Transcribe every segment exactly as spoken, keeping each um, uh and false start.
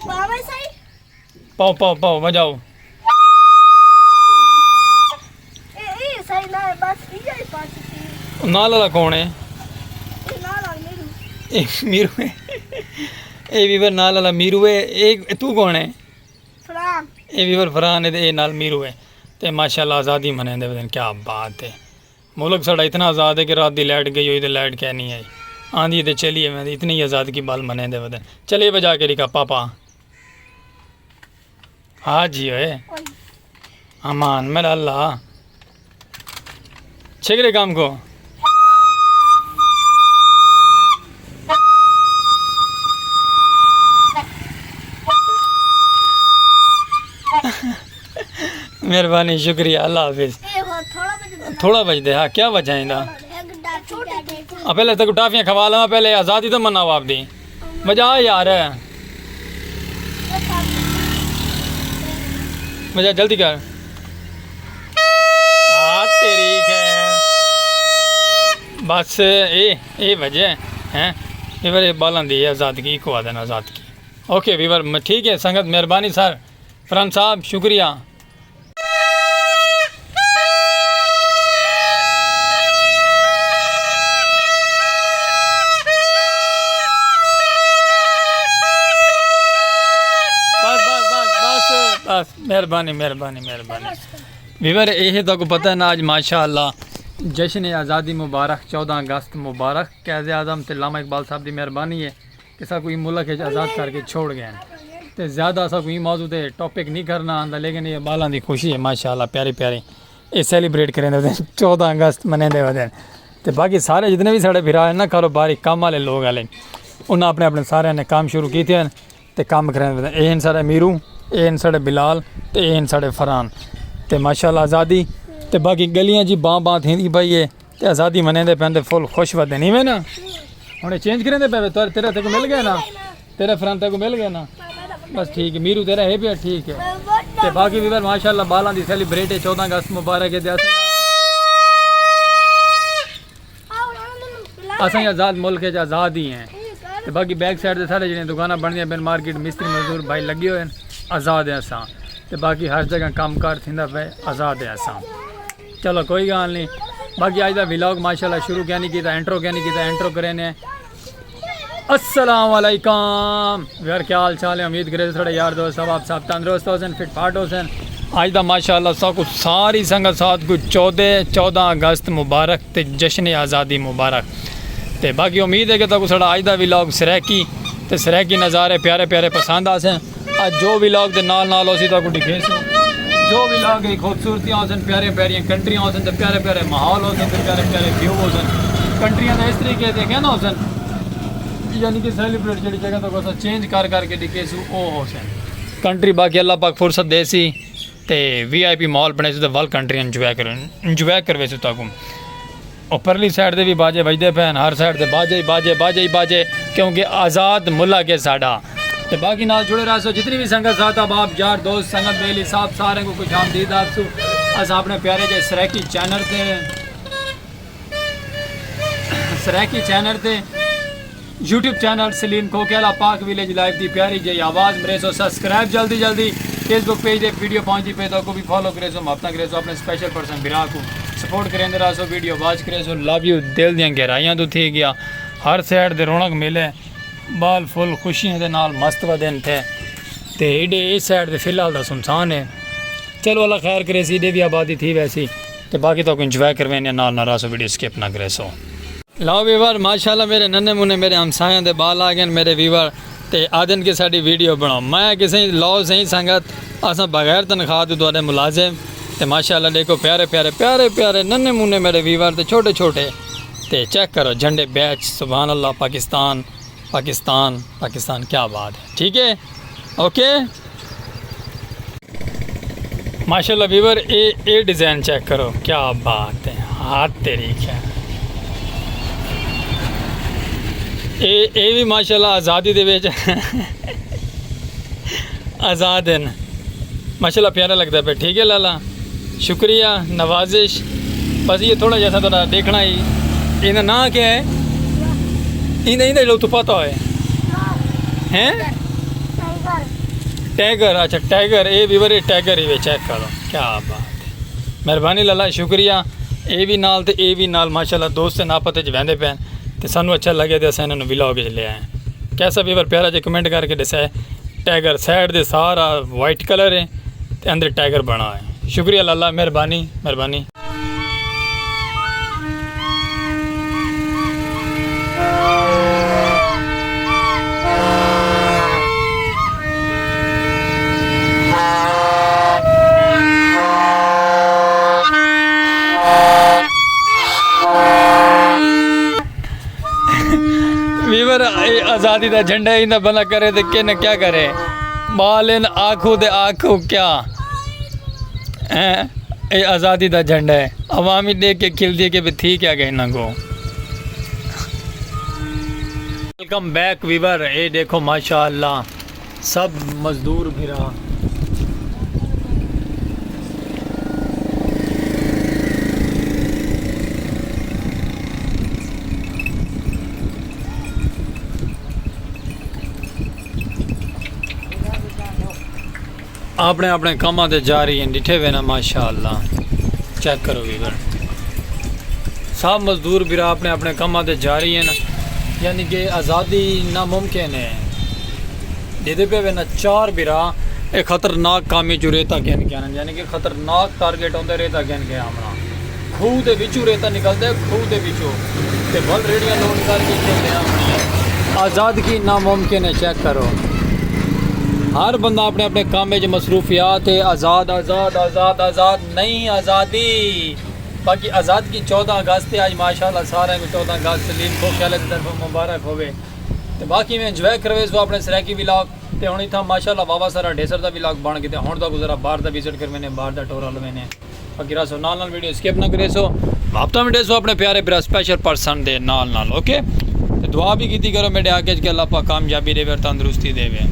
پاوے سائیں۔ پاؤ پاؤ پاؤ وجاؤ۔ اے اے سائیں نہ بس ایہا ہی پاس تھی۔ نال والا کون ہے؟ اے نال آ میرو۔ اے میرو ہے۔ اے ویور نال والا میرو ہے۔ اے تو کون ہے؟ فرحان۔ اے ویور فرحان ہے تے اے نال میرو ہے۔ تے ماشاءاللہ آزادی منیندے ودن، کیا بات ہے۔ ملک ساڈا اتنا آزاد ہے کہ رات دی لائٹ گئی ہوئی تے لائٹ کینی آئی، آندی تے چلی ویندی، اتنی آزادگی بال منیندے ودن۔ چلے وجا کے ڈکھا پاپا۔ ہا جی اوئے۔ امان میرا اللہ۔ چھگرے کام کو۔ مہربانی، شکریہ، اللہ حافظ۔ تھوڑا بچ دے، ہاں، کیا وجہ ہے؟ آ پہلے تک ٹافیاں کھوا لواں، پہلے آزادی تو مناؤ آپ دی۔ وجہ آ یار۔ وجہ جلدی کر۔ آ تیری ہے۔ بس اے، اے وجہ ہے۔ اے بارے بالاں دی آزادگی کو آدن آزادگی۔ اوکے ویور، ٹھیک ہے سنگت، مہربانی سر۔ فرحان صاحب، شکریہ۔ بس، بس، بس، بس، بس۔ مہربانی، مہربانی، مہربانی۔ ویور، اے ہے تہاکوں پتہ ہے نا، اج ماشاءاللہ جشن آزادی مبارک، چودہ اگست مبارک۔ قائد اعظم تے علامہ اقبال صاحب دی مہربانی ہے کہ ساکوں ایں ملک اچ آزاد کر کے چھوڑ گئے ہن۔ تے زیادہ ساکوں ایں موضوع تے ٹاپک نہیں کرنا آندا، لیکن اے بالاں دی خوشی ہے، ماشاءاللہ پیاری پیاری اے سیلیبریٹ کریندے ودن، چودہ اگست منیندے ودن۔ تے باقی سارے جتنے وی ساڈے بھرا ہن نا، کاروباری کم آلے لوگ آلے، انہاں اپنے اپنے ساریاں نے کم شروع کیتے ہن۔ تے کم کریندے ودن۔ اے ہن ساڈے میرو، اے ہن ساڈے بلال، تے اے ہن ساڈے فرحان۔ تے ماشاءاللہ آزادی۔ تے باقی گلیاں جی باں باں تھیندی پئی ہے۔ تے آزادی منیندے پئن تے فل خوش ودن، ایویں نا؟ ہن اے چینج کریندے پئے وے، تیرا تیکوں مل گئے نا؟ تیرا فرحان تیکوں مل گئے نا؟ بس ٹھیک ہے، میرو تیرا ہے پیا، ٹھیک ہے۔ تے باقی ویور ماشاءاللہ بالاں دی سیلیبریٹ ہے، چودہ اگست مبارک ہے تے اساں اساں ہی آزاد ملک اچ آزاد ہی ہیں۔ تے باقی بیک سائیڈ تے سارے جڑیاں دکاناں بندیاں پئن، مارکیٹ، مستری مزدور بھائی لگے ہوئے ہیں، آزاد ہیں اساں۔ تے باقی ہر جگہ کم کار تھیندا پئے، آزاد ہیں اساں۔ چلو کوئی گال نہیں۔ باقی اج دا ولاگ ماشاءاللہ شروع کیا نہیں کیتا، انٹرو کیا نہیں کیتا، انٹرو کرینے۔ السلام علیکم۔ یار کیا حال چال ہے؟ امید کرے تھوڑے یار دوست احباب صاحب تندرست ہوسن، فٹ فاٹ ہوسن۔ اج دا ماشاءاللہ ساکوں ساری سنگت ساتھ کو چودہ، چودہ اگست مبارک تے جشن آزادی مبارک۔ تے باقی امید ہے کہ تہاکوں ساڈا اج دا ولاگ سرائیکی تے سرائیکی نظارے پیارے پیارے پسند آسن۔ اج جو ولاگ دے نال نال ہوسی تہاکوں ڈکھیسوں۔ جو ولاگ دی خوبصورتیاں ہوسن، پیاریاں پیاریاں کنٹریاں ہوسن تے پیارے پیارے ماحول ہوسن تے پیارے پیارے ویو ہوسن۔ کنٹریاں دے اس طریقے دے کہنا ہوسن، یعنی کہ سیلیبریٹ جڑی جگہ تہاکوں اساں چینج کر کر کے ڈکھیسوں او ہوسن۔ کنٹری باقی اللہ پاک فرصت دیسی تے وی آئی پی ماحول بنیسوں تے ول کنٹری انجوائے کر، انجوائے کرویسوں تہاکوں۔ او پرلی سائیڈ تے وی باجے وجدے پئے ہن، ہر سائیڈ تے باجے ہی باجے، باجے ہی باجے، کیونکہ آزاد ملک ہے ساڈا۔ تے باقی نال جڑے رہسو جتنی وی سنگت ساتھ احباب یار دوست سنگت بیلی صاحب سارے کوں خوش آمدید آکھسوں۔ اساں اپنے پیارے جے سرائیکی چینل تے، سرائیکی چینل تے یوٹیوب چینل سلیم کھوکھیالہ پاک ویلیج لائف دی پیاری جئی آواز مریسو سبسکرائب جلدی جلدی۔ فیس بک پیج تے ویڈیو پہنچدی پئی تہاکوں وی فالو کریسو، محبتاں کریسو، اپنے سپیشل پرسن بھرا کوں سپورٹ کریندے رہسو، ویڈیو واچ کریسو۔ لو یو دل دیاں گہرائیاں توں تھی گیا۔ ہر سائیڈ تے رونق ملے، بال فل خوشیاں دے نال مست ودن تھے۔ تے ایڈے اس سائیڈ تے فی الحال دا سنسان ہے۔ چلو اللہ خیر کریسی، ایڈے وی آبادی تھی ویسی۔ تے باقی تہاکوں انجوائے کروینے نال نال رہسو، ویڈیو سکپ نہ کریسو۔ لو ویور، ماشاءاللہ میرے ننے منے میرے ہمسایاں دے بال آ گئے میرے ویور، تے آدن کہ ساڈی ویڈیو بناؤ۔ میں کسے لو سہی سنگت، اساں بغیر تنخواہ تو تہاڈے ملازم۔ تے ماشاءاللہ ڈیکھو پیارے پیارے پیارے پیارے ننے منے میرے ویور تے چھوٹے چھوٹے۔ تے چیک کرو جھنڈے بیچ، سبحان اللہ، پاکستان، پاکستان، پاکستان، کیا بات ہے۔ ٹھیک ہے، اوکے۔ ماشاءاللہ ویور، اے اے ڈیزائن چیک کرو، کیا بات ہے، ہاتھ تیری کیا۔ اے اے بھی ماشاءاللہ آزادی دے وچ آزاد ہیں۔ ماشاءاللہ پیارا لگدا پیا۔ ٹھیک ہے لالا، شکریہ، نوازش۔ بس یہ تھوڑا جیسا تھوڑا دیکھنا ہی۔ ایندا نام کیا ہے؟ ایندا ایندا لو تو پتہ ہوئے ہیں؟ ٹائیگر، اچھا ٹائیگر، اے ویور، اے ٹائیگر ہی وے، چیک کرو، کیا بات ہے۔ مہربانی لالا، شکریہ۔ اے وی نال تے اے وی نال، ماشاءاللہ دوست ناپت وچ ویندے پئے تے سانوں اچھا لگے تے اساں انہاں نوں ولاگ وچ لے آئے۔ کیسا ویور، پیارا جے کمنٹ کر کے ݙسائے۔ ٹائیگر سائیڈ دے سارا وائٹ کلر ہے تے اندر ٹائیگر بݨا ہے۔ شکریہ لالا، مہربانی، مہربانی۔ ویور، اے آزادی دا جھنڈا ایندا بھلا کرے تے کن کیا کرے؟ ٻال ہن آکھو تے آکھو کیا؟ ہیں؟ اے آزادی دا جھنڈا ہے، عوام ہی ݙیکھ کے کھلدی ہے کہ بھی تھی کیا ڳئے انہاں کوں۔ ویلکم بیک ویور، اے ݙیکھو ماشاءاللہ سب مزدور بھرا۔ اپݨے اپݨے کماں تے جاری ہن، ݙٹھے وے نا، ماشاءاللہ۔ چیک کرو ویور، سب مزدور بھرا اپݨے اپݨے کماں تے جاری ہن، یعنی کہ آزادی ناممکن ہے۔ ݙیہدے پئے وے نا چار بھرا، اے خطرناک کام ہے جو ریتا گھن کے آنن، یعنی کہ خطرناک ٹارگٹ ہوندے ریتا گھن کے آوݨا۔ کھوہ دے وچوں ریتا نکلدے، کھوہ دے وچوں، تے ول ریڑھیاں لوڈ کر کے کھیتے آوݨی ہے۔ آزادگی ناممکن ہے، چیک کرو۔ ہر بندہ اپݨے اپݨے کم وچ مصروفیات ہے۔ آزاد، آزاد، آزاد، آزاد نہیں، آزادی۔ باقی آزادگی چودہ اگست ہے، اڄ ماشاءاللہ سارے کوں چودہ اگست سلیم کھوکھے آلے دی طرفوں مبارک ہووے۔ تے باقی میں انجوائے کرویسو اپݨے سرائیکی ولاگ۔ تے ہݨ اتھاں ماشاءاللہ واوا سارا ڈھیسر دا ولاگ بݨ ڳئے، تے ہݨ تہاکوں ذرا باہر دا وزٹ کروینے، باہر دا ٹور لوینے۔ باقی رہسو نال نال، ویڈیو سکپ نہ کریسو۔ وابطہ میں ݙیسو اپݨے پیارے بھرا سپیشل پرسن دے نال نال، اوکے؟ تے دعا بھی کیتی کرو میݙے حق وچ کہ اللہ پاک کامیابی ݙیوے اور تندرستی ݙیوے۔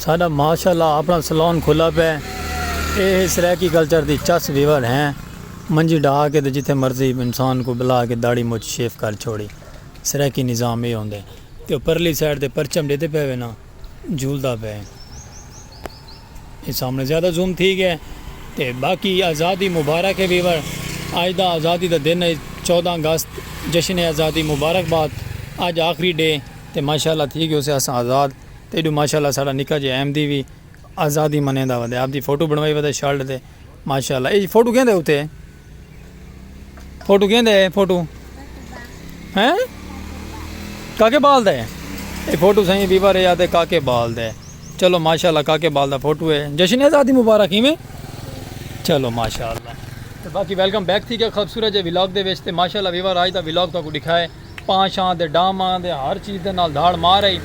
ساݙا ماشاء اللہ اپݨا سلون کھلا پئے۔ اے ہے سرائیکی کلچر دی چس ویور ہیں۔ منجی ڈھا کے تے جتھے مرضی انسان کوں بلا کے داڑھی مچ شیو کر چھوڑی۔ سرائیکی نظام اے ہوندے۔ تے او پرلی سائیڈ تے پرچم ݙیندے پئے وے نا، جھولدا پئے۔ اے سامݨے زیادہ زوم تھی ڳئے۔ تے باقی آزادی مبارک ہے ویور۔ اڄ دا آزادی دا دن ہے، چودہ اگست، جشن آزادی مبارکباد۔ اڄ آخری ݙے تے ماشاء اللہ تھی ڳیوسے اساں آزاد۔ تے ایݙو ماشاء اللہ ساݙا نکا جیہا احمدی وی آزادی منیندا ودے، آپدی فوٹو بݨوائی ودے شرٹ تے۔ ماشاء اللہ۔ اے فوٹو کیندے اتے؟ فوٹو کیندے؟ فوٹو ہیں؟ کاکے بال دے؟ اے فوٹو سائیں ویور ہے آتے کاکے بال دے۔ چلو ماشاء اللہ، کاکے بال دا فوٹو ہے۔ جشن آزادی مبارک۔ ایویں؟ چلو ماشاء اللہ۔ تے باقی ویلکم بیک تھی ڳیا خوبصورت جے ولاگ دے وچ۔ تے ماشاء اللہ ویور اڄ دا ولاگ تہاکوں ݙکھائے، پاں شاں دے، ڈاماں دے، ہر چیز دے نال دھاڑ مار آئی۔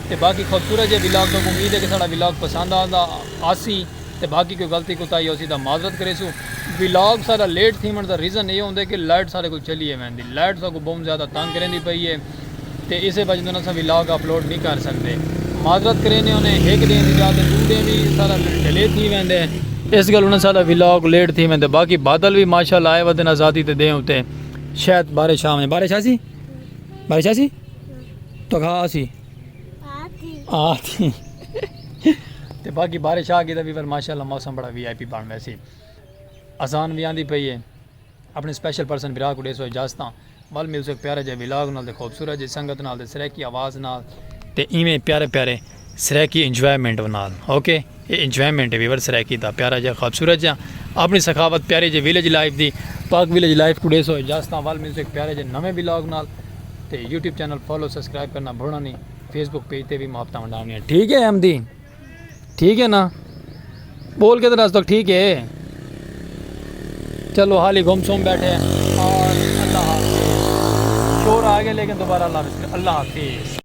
تے باقی خوبصورت جے ولاگ تہاکوں، امید ہے کہ ساݙا ولاگ پسند آندا آسی۔ تے باقی کوئی غلطی کوتاہی ہوسی تاں معذرت کریسوں۔ ولاگ ساݙا لیٹ تھیوݨ دا ریزن ایہ ہوندے کہ لائٹ ساݙے کول چلی اے ویندی، لائٹ ساکوں بہت زیادہ تنگ کریندی پئی ہے۔ تے اسے وجہ توں اساں ولاگ اپلوڈ نہیں کر سڳدے۔ معذرت کریندے ہوندے، ہک ݙینہہ دی جا تے ݙو ݙینہہ وی سارا ڈیلے تھی ویندے۔ اس ڳالھوں ساݙا ولاگ لیٹ تھی ویندے۔ باقی بادل وی ماشاء اللہ آئے ودن آزادی دے ݙینہہ اتے۔ شاید بارش آوے۔ بارش آسی؟ بارش آسی؟ تو کھا آسی؟ آ تھی۔ تے باقی بارش آ ڳئی تاں ویور ماشاء اللہ موسم بڑا وی آئی پی بݨ ویسی۔ اذان وی آندی پئی ہے۔ اپݨے سپیشل پرسن بھرا کوں ݙیسو اجازتاں۔ ول ملسوں ہک پیارے جے ولاگ نال تے خوبصورت جے سنگت نال تے سرائیکی آواز نال تے ایویں پیارے پیارے سرائیکی انجوائمنٹ نال۔ اوکے، اے انجوائمنٹ ہے ویور سرائیکی دا، پیارا جے خوبصورت جے۔ اپݨی سخاوت پیارے جے ویلیج لائف دی، پاک ویلیج لائف کوں ݙیسو اجازتاں۔ ول ملسوں ہک پیارے جے نویں ولاگ نال۔ تے یوٹیوب چینل فالو سبسکرائب کرݨا بھلݨا نہیں، فیس بک پیج تے وی محبتاں ونڈاوݨیاں۔ ٹھیک ہے احمدی؟ ٹھیک ہے نا؟ بول کے ذرا تک، ٹھیک ہے؟ چلو حالی گم سم بیٹھے اور اللہ حافظ۔ شور آ گئے لیکن دوبارہ اللہ حافظ، اللہ حافظ۔